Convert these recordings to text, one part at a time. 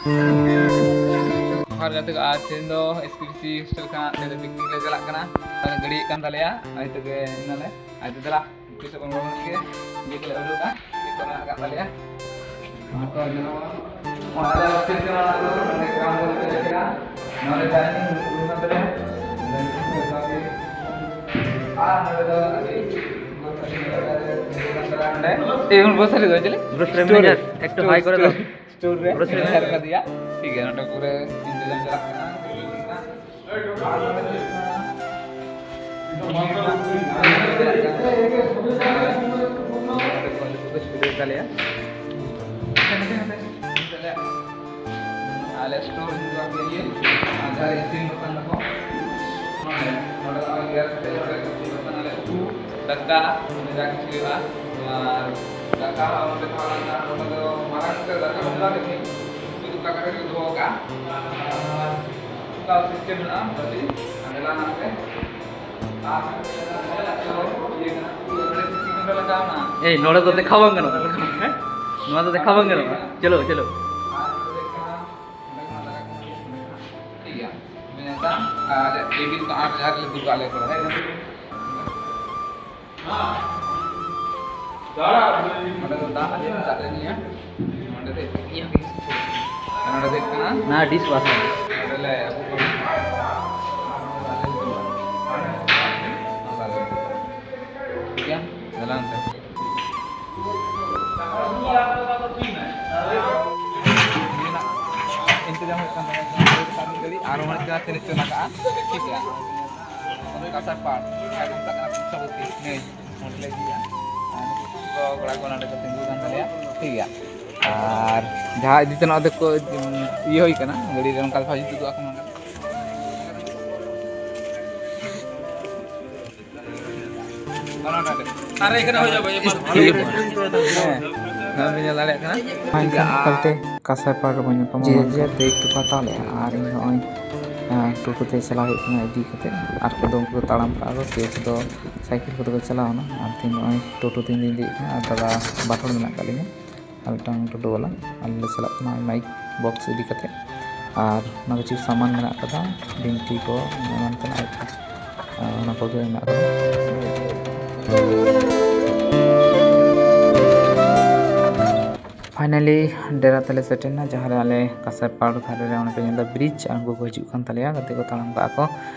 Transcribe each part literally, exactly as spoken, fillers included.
ᱡᱚᱦᱟᱨ ᱜᱟᱛᱮ ᱠᱚ, ᱟᱨ ᱛᱮᱦᱮᱧ ᱫᱚ ᱮᱥ ᱯᱤ ᱰᱤ ᱥᱤ ᱦᱳᱥᱴᱮᱞ ᱠᱷᱚᱱᱟᱜ ᱛᱮᱦᱮᱧ ᱫᱚ ᱯᱤᱠᱱᱤᱠ ᱞᱮ ᱪᱟᱞᱟᱜ ᱠᱟᱱᱟ᱾ ᱟᱨ ᱜᱟᱹᱰᱤ ᱦᱮᱡ ᱠᱟᱱ ᱛᱟᱞᱮᱭᱟ, ᱟᱨ ᱱᱤᱛᱚᱜ ᱜᱮ ᱮᱱᱟᱞᱮ᱾ ᱟᱨ ᱫᱮᱞᱟ, ᱛᱤᱥᱚᱜ ᱵᱚᱱ ᱵᱚᱞᱚᱱ ᱜᱮ, ᱤᱭᱟᱹ ᱠᱚᱞᱮ ᱩᱰᱩᱠᱟ, ᱪᱮᱫ ᱠᱚ ᱢᱮᱱᱟᱜ ᱟᱠᱟᱫ ᱛᱟᱞᱮᱭᱟ᱾ ᱱᱚᱣᱟ ᱠᱚ ᱧᱮᱞᱚᱜᱼᱟ᱾ ᱱᱚᱣᱟ ᱟᱞᱮ ᱦᱳᱥᱴᱮᱞ ᱠᱟᱱᱟ, ᱱᱚᱣᱟ ᱫᱚ ᱱᱚᱰᱮ ᱜᱨᱟᱢ ᱵᱚᱱ ᱪᱟᱞᱟᱜ ᱠᱟᱱᱟ᱾ ᱱᱚᱰᱮ ᱰᱟᱭᱱᱤᱝ ᱨᱩᱢ ᱠᱟᱱ ᱛᱟᱞᱮᱭᱟ᱾ ᱟᱨ ᱱᱚᱰᱮ ᱫᱚ ᱟᱹᱰᱤ ᱮ, ᱩᱱ ᱵᱚᱥᱮ ᱨᱮ ᱫᱚ ᱪᱮᱞᱮ? ᱵᱨᱚᱥ ᱨᱮ ᱢᱮᱱᱮᱡᱟᱨ, ᱮᱠᱴᱩ ᱦᱟᱭ ᱠᱚᱨᱮ ᱫᱚ᱾ ᱥᱴᱳᱨ ᱨᱮ ᱵᱨᱚᱥ ᱨᱮ ᱢᱮᱱᱮᱡᱟᱨ ᱠᱟᱫᱮᱭᱟ᱾ ᱴᱷᱤᱠ ᱜᱮᱭᱟ, ᱱᱚᱰᱮ ᱯᱩᱨᱟᱹ ᱤᱱᱛᱮᱡᱟᱢ ᱪᱟᱞᱟᱜ ᱠᱟᱱᱟ᱾ ᱟᱞᱮ ᱥᱴᱳᱨ ᱨᱮ ᱤᱭᱟᱹ, ᱟᱨ ᱡᱟᱦᱟᱸ ᱤᱥᱤᱱ ᱵᱟᱥᱟᱝ ᱫᱟᱠᱚ, ᱱᱚᱰᱮ, ᱱᱚᱰᱮ ᱫᱚ ᱜᱮᱥ ᱛᱮ, ᱱᱚᱰᱮ ᱤᱥᱤᱱ ᱵᱟᱥᱟᱝ ᱟᱞᱮ ᱩᱛᱩ, ᱫᱟᱠᱟ, ᱱᱚᱰᱮ ᱡᱟ ᱠᱤᱪᱷᱩ ᱦᱩᱭᱩᱜᱼᱟ, ᱟᱨ ᱫᱟᱠᱟ ᱦᱚᱸ ᱱᱚᱰᱮ ᱠᱷᱚᱱ ᱟᱞᱟᱫᱟ, ᱱᱚᱰᱮ ᱫᱚ ᱢᱟᱨᱟᱝ ᱩᱛᱟᱹᱨ ᱫᱟᱠᱟ ᱦᱚᱸ ᱵᱟᱝ ᱤᱥᱤᱱ, ᱩᱛᱩ ᱫᱚ ᱫᱟᱠᱟ ᱠᱟᱛᱮ ᱠᱚ ᱫᱚᱦᱚ ᱠᱟᱜᱼᱟ᱾ ᱟᱨ ᱚᱱᱠᱟ ᱥᱤᱥᱴᱮᱢ ᱢᱮᱱᱟᱜᱼᱟ, ᱵᱷᱟᱹᱜᱤ, ᱟᱨ ᱢᱮᱞᱟ ᱢᱮᱱᱟᱜ ᱛᱮ, ᱟᱨ ᱱᱚᱰᱮ ᱫᱚ ᱤᱭᱟᱹ ᱠᱟᱱᱟ, ᱱᱚᱰᱮ ᱥᱤᱥᱤ ᱠᱟᱱᱟ, ᱞᱟᱜᱟᱣ ᱮᱱᱟ᱾ ᱮᱭ, ᱱᱚᱰᱮ ᱫᱚ ᱫᱮᱠᱷᱟᱣ ᱵᱟᱝ ᱜᱟᱱᱚᱜᱼᱟ᱾ ᱦᱮᱸ? ᱱᱚᱣᱟ ᱫᱚ ᱫᱮᱠᱷᱟᱣ ᱵᱟᱝ ᱜᱟᱱᱚᱜᱼᱟ᱾ ᱪᱚᱞᱚ, ᱪᱚᱞᱚ᱾ ᱟᱨ ᱱᱚᱰᱮ ᱫᱮᱠᱷᱟᱣ ᱴᱷᱤᱠ ᱜᱮᱭᱟ᱾ ᱢᱮᱱᱫᱟ, ᱟᱨ ᱴᱮᱵᱤᱞ ᱠᱚ ᱟᱨ ᱡᱟᱦᱟᱸ ᱨᱮᱞᱮ ᱫᱩᱲᱩᱵ ᱟᱞᱮ ᱠᱚ᱾ ᱱᱚᱰᱮ ᱫᱚ ᱫᱟᱜ ᱟᱞᱮ ᱫᱟᱜ ᱞᱮ ᱧᱩᱭᱟ᱾ ᱱᱚᱰᱮ ᱫᱚ ᱤᱭᱟᱹ ᱱᱚᱰᱮ ᱫᱚ ᱦᱩᱭᱩᱜ ᱠᱟᱱᱟ ᱱᱟ ᱰᱤᱥ ᱣᱟᱥᱟᱨ᱾ ᱱᱚᱰᱮ ᱞᱮ ᱟᱹᱜᱩ ᱠᱚᱣᱟ᱾ ᱴᱷᱤᱠ ᱜᱮᱭᱟ, ᱫᱮᱞᱟ ᱱᱚᱛᱮ᱾ ᱤᱱᱛᱮᱡᱟᱢ ᱦᱩᱭᱩᱜ ᱠᱟᱱ ᱛᱟᱞᱮᱭᱟ᱾ ᱟᱨ ᱚᱱᱟ ᱪᱮᱛᱟᱱ ᱛᱮ ᱱᱤᱛᱚᱜ ᱞᱟᱜᱟᱜᱼᱟ᱾ ᱴᱷᱤᱠ ᱜᱮᱭᱟ᱾ ᱠᱟᱥᱟᱨ ᱯᱟᱲ, ᱡᱟᱦᱟᱸ ᱠᱚ ᱢᱮᱛᱟᱜ ᱠᱟᱱᱟ ᱠᱚᱝᱥᱟᱵᱚᱛᱤ, ᱱᱟᱹᱭ, ᱚᱸᱰᱮ ᱞᱮ ᱤᱫᱤᱭᱟ᱾ ᱟᱨ ᱱᱩᱠᱩ ᱠᱚ ᱠᱚᱲᱟ ᱠᱚ ᱱᱚᱰᱮ ᱠᱚ ᱛᱤᱸᱜᱩ ᱠᱟᱱ ᱛᱟᱞᱮᱭᱟ᱾ ᱴᱷᱤᱠ ᱜᱮᱭᱟ᱾ ᱟᱨ ᱡᱟᱦᱟᱸ ᱤᱫᱤ ᱛᱮᱱᱟᱜ ᱫᱚᱠᱚ ᱤᱭᱟᱹ ᱦᱩᱭ ᱠᱟᱱᱟ, ᱜᱟᱹᱰᱤ ᱨᱮ ᱚᱱᱠᱟ ᱫᱚ ᱦᱤᱡᱩᱜ ᱛᱩᱫᱩᱜ ᱟᱠᱚ ᱱᱚᱰᱮ᱾ ᱟᱨ ᱮᱠᱷᱟᱱ ᱦᱩᱭ ᱡᱟᱵᱚ, ᱮᱠ ᱵᱟᱨ ᱴᱷᱤᱠ ᱜᱮᱭᱟ᱾ ᱦᱮᱸ, ᱱᱚᱣᱟ ᱵᱤᱱ ᱧᱮᱞ ᱫᱟᱲᱮᱭᱟᱜ ᱠᱟᱱᱟ᱾ ᱢᱟ ᱮᱱᱠᱷᱟᱱ ᱮᱠᱟᱞᱛᱮ ᱠᱟᱥᱟᱭ ᱯᱟᱲ ᱨᱮᱵᱚᱱ ᱧᱟᱯᱟᱢᱟ᱾ ᱡᱮ ᱡᱟᱨ ᱫᱟᱹᱭᱤᱛᱛᱚ ᱠᱚ ᱦᱟᱛᱟᱣ ᱞᱮᱜᱼᱟ ᱟᱨ ᱤᱧ ᱱᱚᱜᱼᱚᱭ, ᱟᱸ, ᱴᱳᱴᱳ ᱛᱮ ᱪᱟᱞᱟᱣ ᱦᱩᱭᱩᱜ ᱠᱟᱱᱟ ᱤᱫᱤ ᱠᱟᱛᱮ᱾ ᱟᱨ ᱠᱚᱫᱚ ᱩᱱᱠᱩ ᱫᱚ ᱛᱟᱲᱟᱢ ᱠᱟᱜᱼᱟ ᱠᱚ, ᱠᱮᱣ ᱠᱚᱫᱚ ᱥᱟᱭᱠᱮᱞ ᱠᱚᱛᱮ ᱠᱚ ᱪᱟᱞᱟᱣ ᱮᱱᱟ᱾ ᱟᱨ ᱛᱮᱦᱮᱧ ᱱᱚᱜᱼᱚᱭ ᱴᱳᱴᱳ ᱛᱮᱧ ᱫᱮᱡ ᱟᱠᱟᱱᱟ ᱟᱨ ᱫᱟᱫᱟ ᱵᱟᱨ ᱦᱚᱲ ᱢᱮᱱᱟᱜ ᱟᱠᱟᱫ ᱞᱤᱧᱟ ᱟᱨ ᱢᱤᱫᱴᱟᱝ ᱴᱳᱴᱳ ᱵᱟᱞᱟ᱾ ᱟᱞᱮ ᱞᱮ ᱪᱟᱞᱟᱜ ᱠᱟᱱᱟ ᱢᱟᱭᱤᱠ ᱵᱚᱠᱥ ᱤᱫᱤ ᱠᱟᱛᱮ᱾ ᱟᱨ ᱚᱱᱟ ᱠᱤᱪᱷᱩ ᱥᱟᱢᱟᱱ ᱢᱮᱱᱟᱜ ᱟᱠᱟᱫᱟ, ᱵᱤᱱᱴᱤ ᱠᱚ, ᱮᱢᱟᱱ ᱛᱮᱱᱟᱜ ᱟᱨᱠᱤ᱾ ᱟᱨ ᱚᱱᱟ ᱠᱚᱜᱮ ᱢᱮᱱᱟᱜ ᱟᱠᱟᱫᱟ᱾ ᱯᱷᱟᱭᱱᱟᱞᱤ ᱰᱮᱨᱟ ᱛᱮᱞᱮ ᱥᱮᱴᱮᱨ ᱮᱱᱟ, ᱡᱟᱦᱟᱸ ᱨᱮ ᱟᱞᱮ ᱠᱟᱥᱟᱭᱯᱟᱲ ᱫᱷᱟᱨᱮ ᱨᱮ ᱚᱸᱰᱮ ᱯᱮ ᱧᱮᱞ ᱮᱫᱟ ᱵᱨᱤᱡᱽ, ᱟᱬᱜᱚ ᱠᱚ ᱦᱤᱡᱩᱜ ᱠᱟᱱ ᱛᱟᱞᱮᱭᱟ, ᱜᱟᱛᱮ ᱠᱚ ᱛᱟᱲᱟᱢ ᱠᱟᱜᱼᱟ ᱠᱚ᱾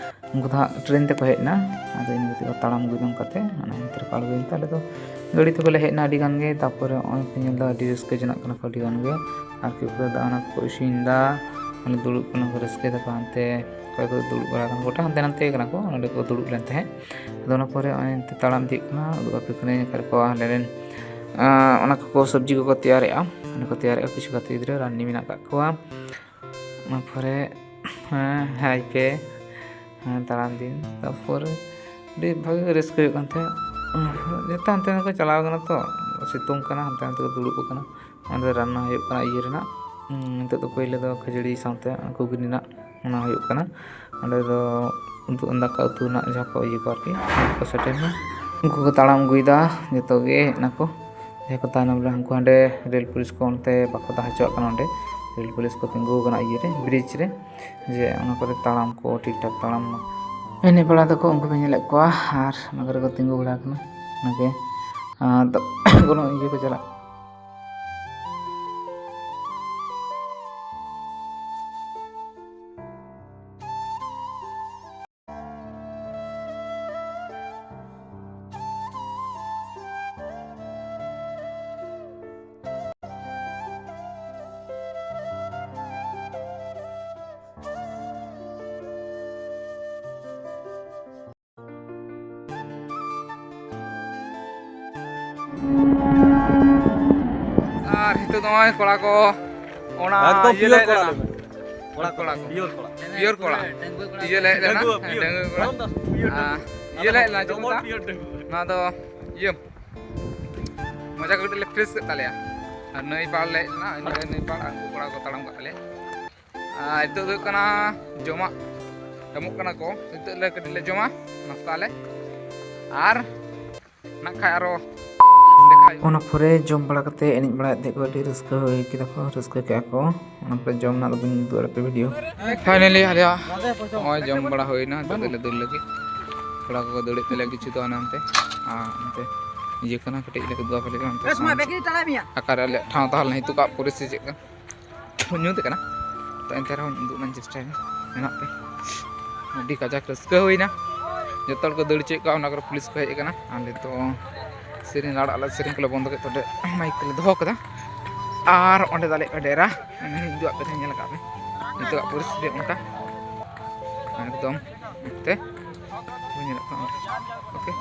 ᱩᱱᱠᱩ ᱫᱚ ᱦᱟᱸᱜ ᱴᱨᱮᱱ ᱛᱮᱠᱚ ᱦᱮᱡ ᱮᱱᱟ, ᱟᱫᱚ ᱤᱱᱟᱹ ᱠᱟᱛᱮ ᱠᱚ ᱛᱟᱲᱟᱢ ᱟᱹᱜᱩ ᱡᱚᱝ ᱠᱟᱛᱮ ᱚᱱᱟ ᱚᱱᱛᱮ ᱨᱮᱠᱚ ᱟᱬᱜᱚᱭᱮᱱ ᱛᱮ ᱟᱞᱮ ᱫᱚ ᱜᱟᱹᱰᱤ ᱛᱮᱜᱮ ᱞᱮ ᱦᱮᱡ ᱮᱱᱟ ᱟᱹᱰᱤ ᱜᱟᱱ ᱜᱮ᱾ ᱛᱟᱨᱯᱚᱨᱮ ᱱᱚᱜᱼᱚᱭ ᱯᱮ ᱧᱮᱞ ᱮᱫᱟ ᱟᱹᱰᱤ ᱨᱟᱹᱥᱠᱟᱹ ᱡᱚᱱᱟᱜ ᱠᱟᱱᱟ ᱠᱚ ᱟᱹᱰᱤ ᱜᱟᱱ ᱜᱮ, ᱟᱨ ᱠᱤ ᱯᱩᱨᱟᱹ ᱫᱟᱜ ᱚᱱᱟ ᱠᱚ ᱤᱥᱤᱱ ᱮᱫᱟ, ᱢᱟᱱᱮ ᱫᱩᱲᱩᱵ ᱠᱟᱱᱟ ᱠᱚ, ᱨᱟᱹᱥᱠᱟᱹᱭ ᱫᱟᱠᱚ, ᱦᱟᱱᱛᱮ ᱚᱠᱚᱭ ᱠᱚ ᱫᱩᱲᱩᱵ ᱵᱟᱲᱟ ᱠᱟᱱᱟ, ᱜᱚᱴᱟ ᱦᱟᱱᱛᱮ ᱱᱟᱛᱮ ᱠᱟᱱᱟ ᱠᱚ, ᱱᱚᱸᱰᱮ ᱠᱚ ᱫᱩᱲᱩᱵ ᱞᱮᱱ ᱛᱟᱦᱮᱸᱫ᱾ ᱟᱫᱚ ᱚᱱᱟ ᱯᱚᱨᱮ ᱱᱚᱜᱼᱚᱭ ᱱᱤᱛᱚᱜ ᱛᱟᱲᱟᱢ ᱤᱫᱤᱜ ᱠᱟᱱᱟ, ᱩᱫᱩᱜ ᱟᱯᱮ ᱠᱟᱹᱱᱟᱹᱧ ᱚᱠᱟ ᱨᱮᱠᱚ ᱟᱞᱮ ᱨᱮᱱ, ᱟᱸ, ᱚᱱᱟ ᱠᱚᱠᱚ ᱥᱚᱵᱽᱡᱤ ᱠᱚᱠᱚ ᱛᱮᱭᱟᱨᱮᱜᱼᱟ, ᱚᱱᱟ ᱠᱚ ᱛᱮᱭᱟᱨᱮᱜᱼᱟ᱾ ᱠᱤᱪᱷᱩ ᱜᱟᱛᱮ ᱜᱤᱫᱽᱨᱟᱹ ᱨᱟᱱᱱᱤ ᱢᱮᱱᱟᱜ ᱠᱟᱜ ᱠᱚᱣᱟ᱾ ᱚᱱᱟ ᱯᱚᱨᱮ, ᱦᱮᱸ, ᱦᱟᱭ ᱯᱮ, ᱦᱮᱸ, ᱛᱟᱲᱟᱢ ᱫᱤᱱ᱾ ᱛᱟᱨᱯᱚᱨᱮ ᱟᱹᱰᱤ ᱵᱷᱟᱜᱮ ᱨᱟᱹᱥᱠᱟᱹ ᱦᱩᱭᱩᱜ ᱠᱟᱱ ᱛᱟᱦᱮᱸᱫ᱾ ᱡᱚᱛᱚ ᱦᱟᱱᱛᱮ ᱱᱟᱛᱮ ᱠᱚ ᱪᱟᱞᱟᱣ ᱠᱟᱱᱟ ᱛᱚ, ᱥᱤᱛᱩᱝ ᱠᱟᱱᱟ, ᱦᱟᱱᱛᱮ ᱱᱟᱛᱮ ᱠᱚ ᱫᱩᱲᱩᱵ ᱟᱠᱟᱱᱟ᱾ ᱚᱸᱰᱮ ᱨᱟᱱᱱᱟ ᱦᱩᱭᱩᱜ ᱠᱟᱱᱟ ᱤᱭᱟᱹ ᱨᱮᱱᱟᱜ, ᱩᱸ, ᱱᱤᱛᱚᱜ ᱫᱚ ᱯᱳᱭᱞᱳ ᱫᱚ ᱠᱷᱟᱹᱡᱟᱹᱲᱤ ᱥᱟᱶᱛᱮ ᱜᱷᱩᱜᱽᱱᱤ ᱨᱮᱱᱟᱜ ᱚᱱᱟ ᱦᱩᱭᱩᱜ ᱠᱟᱱᱟ᱾ ᱚᱸᱰᱮ ᱫᱚ ᱩᱛᱩ, ᱫᱟᱠᱟ ᱩᱛᱩ ᱨᱮᱱᱟᱜ ᱡᱟᱦᱟᱸ ᱠᱚ ᱤᱭᱟᱹ ᱠᱚ ᱟᱨᱠᱤ, ᱩᱱᱠᱩ ᱠᱚ ᱥᱮᱴᱮᱨ ᱮᱱᱟ᱾ ᱩᱱᱠᱩ ᱠᱚ ᱛᱟᱲᱟᱢ ᱟᱹᱜᱩᱭᱮᱫᱟ, ᱡᱚᱛᱚ ᱜᱮ ᱦᱮᱡ ᱱᱟᱠᱚ᱾ ᱡᱟᱦᱟᱸᱭ ᱠᱚ ᱛᱟᱭᱱᱚᱢ ᱨᱮ, ᱩᱱᱠᱩ ᱦᱟᱸᱰᱮ ᱨᱮᱞ ᱯᱩᱞᱤᱥ ᱠᱚ ᱚᱱᱛᱮ ᱵᱟᱠᱚ ᱫᱟᱦᱟ ᱦᱚᱪᱚᱣᱟᱜ ᱠᱟᱱᱟ, ᱚᱸᱰᱮ ᱨᱮᱞ ᱯᱩᱞᱤᱥ ᱠᱚ ᱛᱤᱸᱜᱩ ᱟᱠᱟᱱᱟ ᱤᱭᱟᱹ ᱨᱮ, ᱵᱨᱤᱡᱽ ᱨᱮ, ᱡᱮ ᱚᱱᱟ ᱠᱚᱨᱮ ᱛᱟᱲᱟᱢ ᱠᱚ ᱴᱷᱤᱠ ᱴᱷᱟᱠ ᱛᱟᱲᱟᱢ ᱢᱟ᱾ ᱮᱱᱮᱡ ᱵᱟᱲᱟ ᱫᱚᱠᱚ ᱩᱱᱠᱩ ᱯᱮ ᱧᱮᱞᱮᱫ ᱠᱚᱣᱟ, ᱟᱨ ᱚᱱᱟ ᱠᱚᱨᱮ ᱠᱚ ᱛᱤᱸᱜᱩ ᱵᱟᱲᱟ ᱟᱠᱟᱱᱟ᱾ ᱚᱱᱟᱜᱮ, ᱟᱨ ᱫᱚ ᱠᱳᱱᱳ ᱤᱭᱟᱹ ᱠᱚ ᱪᱟᱞᱟᱜ ᱟᱨ ᱱᱤᱛᱚᱜ ᱫᱚ ᱱᱚᱜᱼᱚᱭ ᱠᱚᱲᱟ ᱠᱚ, ᱚᱱᱟ ᱮᱠᱫᱚᱢ ᱤᱭᱟᱹ ᱞᱮ pure ᱦᱮᱡ ᱠᱚᱲᱟ ᱞᱮᱱᱟ᱾ ᱵᱮᱱ᱾ ᱠᱚᱲᱟ, ᱠᱚᱲᱟ ᱠᱚ᱾ Pure ᱠᱚᱲᱟ᱾ Pure ᱠᱚᱲᱟ᱾ ᱤᱭᱟᱹ ᱞᱮ ᱦᱮᱡ ᱞᱮᱱᱟ᱾ ᱰᱟᱺᱜᱩᱣᱟᱹ ᱠᱚᱲᱟ᱾ ᱦᱮᱸ, ᱰᱟᱺᱜᱩᱣᱟᱹ ᱠᱚᱲᱟ᱾ ᱰᱟᱺᱜᱩᱣᱟᱹ ᱠᱚᱲᱟ᱾ ᱯᱤᱭᱳᱨ ᱟᱨ ᱰᱟᱺᱜᱩᱣᱟᱹ᱾ ᱤᱭᱟᱹ ᱞᱮ ᱦᱮᱡ ᱞᱮᱱᱟ, ᱪᱮᱫ ᱠᱚ ᱡᱚᱵᱚᱨ ᱢᱮᱛᱟᱜᱼᱟ? ᱯᱤᱭᱳᱨ ᱰᱟᱺᱜᱩᱣᱟᱹ᱾ ᱱᱚᱣᱟ ᱫᱚ ᱤᱭᱟᱹ ᱢᱚᱡᱟ ᱠᱚ ᱠᱟᱹᱴᱤᱡ ᱞᱮ fresh ᱠᱮᱫ ᱛᱟᱞᱮᱭᱟ᱾ ᱟᱨ ᱱᱟᱹᱭ ᱯᱟᱲ ᱞᱮ ᱦᱮᱡ ᱞᱮᱱᱟ, ᱤᱱᱟᱹ ᱱᱟᱹᱭ ᱯᱟᱲ ᱟᱨ ᱩᱱᱠᱩ ᱠᱚᱲᱟ ᱠᱚ ᱛᱟᱲᱟᱢ ᱠᱟᱜ ᱛᱟᱞᱮᱭᱟ᱾ ᱟᱨ ᱱᱤᱛᱚᱜ ᱫᱚ ᱦᱩᱭᱩᱜ ᱠᱟᱱᱟ ᱡᱚᱢᱟᱜ ᱮᱢᱚᱜ ᱠᱟᱱᱟ ᱠᱚ, ᱱᱤᱛᱚᱜ ᱞᱮ ᱠᱟᱹᱴᱤᱡ ᱞᱮ ᱡᱚᱢᱟ, ᱱᱟᱥᱛᱟ ᱟᱞᱮ᱾ ᱟᱨ ᱱᱟᱜ ᱠᱷᱟᱡ ᱟᱨᱚ ᱚᱱᱟ ᱯᱚᱨᱮ ᱡᱚᱢ ᱵᱟᱲᱟ ᱠᱟᱛᱮ ᱮᱱᱮᱡ ᱵᱟᱲᱟᱭᱮᱫ ᱛᱟᱦᱮᱸ ᱠᱚ, ᱟᱹᱰᱤ ᱨᱟᱹᱥᱠᱟᱹ ᱦᱩᱭ ᱠᱮᱫᱟ ᱠᱚ, ᱨᱟᱹᱥᱠᱟᱹ ᱠᱮᱫᱟ ᱠᱚ᱾ ᱚᱱᱟ ᱯᱚᱨᱮ ᱡᱚᱢ ᱨᱮᱱᱟᱜ ᱫᱚ ᱵᱟᱹᱧ ᱩᱫᱩᱜ ᱫᱟᱲᱮᱭᱟᱜ ᱯᱮ ᱵᱷᱤᱰᱤᱭᱳ᱾ ᱯᱷᱟᱭᱱᱟᱞᱤ ᱟᱞᱮᱭᱟᱜ ᱱᱚᱜᱼᱚᱭ ᱡᱚᱢ ᱵᱟᱲᱟ ᱦᱩᱭᱱᱟ, ᱱᱤᱛᱚᱜ ᱫᱚᱞᱮ ᱫᱟᱹᱲ ᱞᱟᱹᱜᱤᱫ᱾ ᱠᱚᱲᱟ ᱠᱚᱠᱚ ᱫᱟᱹᱲᱮᱫ ᱛᱟᱞᱮᱭᱟ ᱠᱤᱪᱷᱩ ᱫᱚ ᱦᱟᱱᱮ ᱦᱟᱱᱛᱮ, ᱟᱨ ᱚᱱᱛᱮ ᱤᱭᱟᱹ ᱠᱟᱱᱟ ᱠᱟᱹᱴᱤᱡ ᱞᱮ ᱩᱫᱩᱜ ᱟᱯᱮ ᱞᱮᱠᱟ ᱚᱱᱛᱮ ᱚᱠᱟᱨᱮ ᱟᱞᱮᱭᱟᱜ ᱴᱷᱟᱶ ᱛᱟᱦᱮᱸ ᱞᱮᱱᱟ, ᱱᱤᱛᱚᱜᱟᱜ ᱯᱚᱨᱤᱥᱛᱷᱤᱛᱤ ᱪᱮᱫ ᱞᱮᱠᱟ? ᱧᱩᱛ ᱠᱟᱱᱟ, ᱛᱚ ᱮᱱᱛᱮ ᱨᱮᱦᱚᱸ ᱩᱫᱩᱜ ᱨᱮᱱᱟᱜ ᱪᱮᱥᱴᱟᱭ ᱢᱮ, ᱢᱮᱱᱟᱜ ᱯᱮ᱾ ᱟᱹᱰᱤ ᱠᱟᱡᱟᱠ ᱨᱟᱹᱥᱠᱟᱹ ᱦᱩᱭᱱᱟ, ᱡᱚᱛᱚ ᱦᱚᱲ ᱠᱚ ᱫᱟᱹᱲ ᱦᱚᱪᱚᱭᱮᱫ ᱠᱚᱣᱟ, ᱚᱱᱟ ᱠᱚᱨᱮ ᱯᱩᱞᱤᱥ ᱠᱚ ᱦᱮᱡ ᱟᱠᱟᱱᱟ᱾ ᱟᱨ ᱱᱤᱛᱚᱜ ᱥᱮᱨᱮᱧ ᱞᱟᱲᱟᱜ ᱞᱟᱹᱜᱤᱫ ᱥᱮᱨᱮᱧ ᱠᱚᱞᱮ ᱵᱚᱱᱫᱚ ᱠᱮᱫ ᱛᱮ ᱚᱸᱰᱮ ᱢᱟᱭᱤᱠ ᱠᱚᱞᱮ ᱫᱚᱦᱚ ᱠᱟᱫᱟ᱾ ᱟᱨ ᱚᱸᱰᱮ ᱫᱚ ᱟᱞᱮᱭᱟᱜ ᱰᱮᱨᱟ, ᱩᱫᱩᱜ ᱟᱯᱮ ᱛᱟᱦᱮᱸ, ᱧᱮᱞ ᱟᱠᱟᱫ ᱯᱮ ᱱᱤᱛᱚᱜᱟᱜ ᱯᱚᱨᱤᱥᱛᱷᱤᱛᱤ ᱚᱱᱠᱟ ᱮᱠᱫᱚᱢ᱾ ᱛᱮ ᱧᱮᱞᱚᱜ ᱠᱟᱱᱟ, ᱳᱠᱮ᱾